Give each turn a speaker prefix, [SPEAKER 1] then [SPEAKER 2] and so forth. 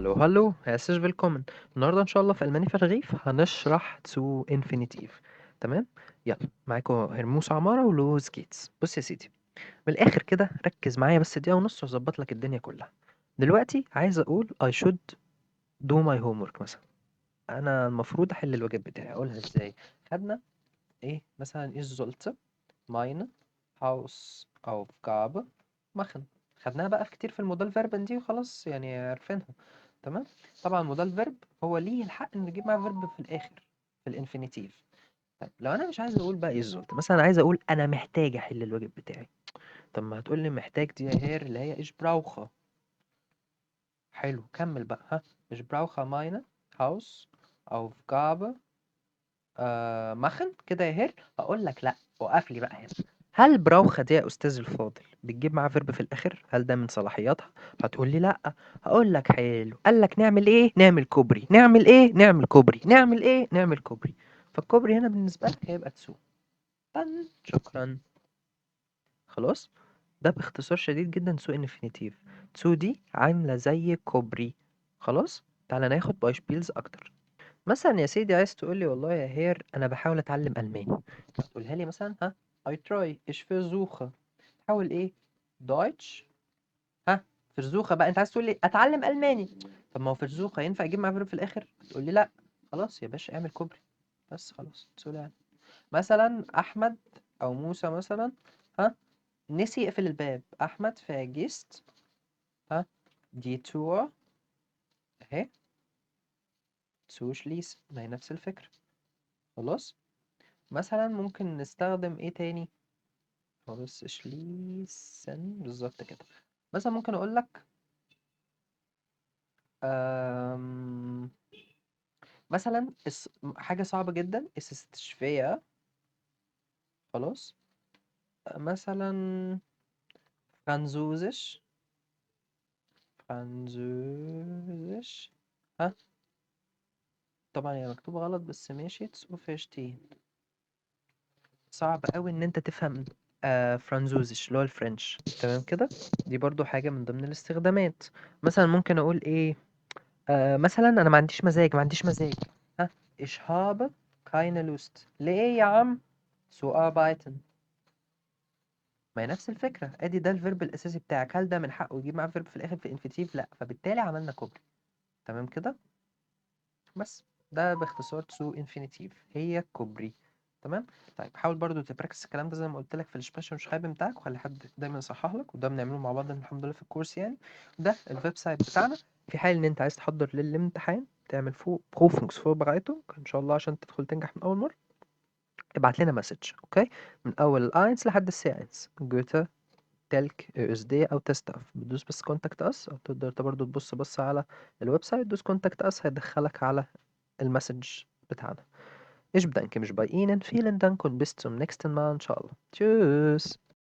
[SPEAKER 1] Hallo hallo، herzlich willkommen. النهارده ان شاء الله في الماني في الرغيف هنشرح zu Infinitiv. تمام؟ يلا معاكم هرموس عمارة و los geht's. بص يا سيدي، من الاخر كده ركز معايا بس دقيقة ونص وهظبط لك الدنيا كلها. دلوقتي عايز اقول I should do my homework مثلا، انا المفروض احل الواجب بتاعي. اقولها ازاي؟ خدنا ايه مثلا؟ ich sollte meine Hausaufgabe machen. خدناها بقى في كتير في ال Modalverben دي وخلاص، يعني عارفينها. تمام. طبعا Modalverb هو ليه الحق انه يجيب معاه verb في الاخر في ال Infinitiv. طيب لو انا مش عايز اقول بقى ich sollte، مثلا عايز اقول انا محتاج احل الواجب بتاعي. طب ما هتقول لي محتاج دي يا Herr اللي هي ich brauche. حلو، كمل بقى. ها، ich brauche meine Hausaufgabe machen كده يا Herr. هقول لك لا، وقف لي بقى هنا. هل brauche دي يا استاذ الفاضل بتجيب معاه verb في الاخر؟ هل ده من صلاحياتها؟ هتقول لي لا. هقول لك حلو، قال لك نعمل ايه؟ نعمل كوبري. نعمل ايه؟ نعمل كوبري. نعمل ايه؟ نعمل كوبري. فالكوبري هنا بالنسبه لك هيبقى zu. طن، شكرا. خلاص، ده باختصار شديد جدا zu Infinitiv. zu دي عامله زي كوبري. خلاص، تعالى ناخد Beispiels اكتر. مثلا يا سيدي عايز تقول لي والله يا Herr انا بحاول اتعلم الماني، هتقولها لي مثلا ها I try، ich versuche. حاول ايه؟ Deutsch. ها versuche بقى، انت عايز تقول لي اتعلم الماني. طب ما هو versuche ينفع اجيب معاه verb في الاخر؟ هتقول لي لا. خلاص يا باشا اعمل كوبري بس، خلاص zu lernen. مثلا احمد او موسى مثلا ها نسي يقفل الباب. احمد vergisst ها die Tür اهي zu schließen. ما هي نفس الفكرة. خلاص، مثلا ممكن نستخدم ايه تاني؟ هو بس schließen بالظبط كده. مثلا ممكن اقول لك مثلا حاجة صعبة جدا es ist schwer. خلاص، مثلا Französisch، Französisch ها طبعا هي مكتوبة غلط بس ماشي zu verstehen. صعب قوي ان انت تفهم Französisch اللي هو ال French. تمام كده، دي برضو حاجة من ضمن الاستخدامات. مثلا ممكن اقول ايه؟ مثلا انا ما عنديش مزاج، ما عنديش مزاج. ها ich habe keine Lust. ليه يا عم؟ zu arbeiten. ما هي نفس الفكرة، ادي ده ال verb الاساسي بتاعك. هل ده من حقه يجيب معاه verb في الاخر في Infinitiv؟ لا، فبالتالي عملنا كوبري. تمام كده، بس ده باختصار zu Infinitiv هي كوبري. تمام. طيب حاول برضو ت practice الكلام ده زي ما قلت لك في ال Sprechen und Schreiben بتاعك، وخلي حد دايما يصحح لك، وده بنعمله مع بعض الحمد لله في الكورس يعني. ده ال website بتاعنا في حال ان انت عايز تحضر للامتحان، تعمل فوق Prüfungsvorbereitung ان شاء الله عشان تدخل تنجح من اول مره. ابعت لنا message، okay، من اول ال A1 لحد ال C1، Goethe، telc، ÖSD او TestDaF. بتدوس بس contact us، او تقدر انت برضو تبص بص على ال website، دوس contact us هيدخلك على ال message بتاعنا. Ich bedanke mich bei Ihnen. Vielen Dank und bis zum nächsten Mal. إن شاء الله. Tschüss.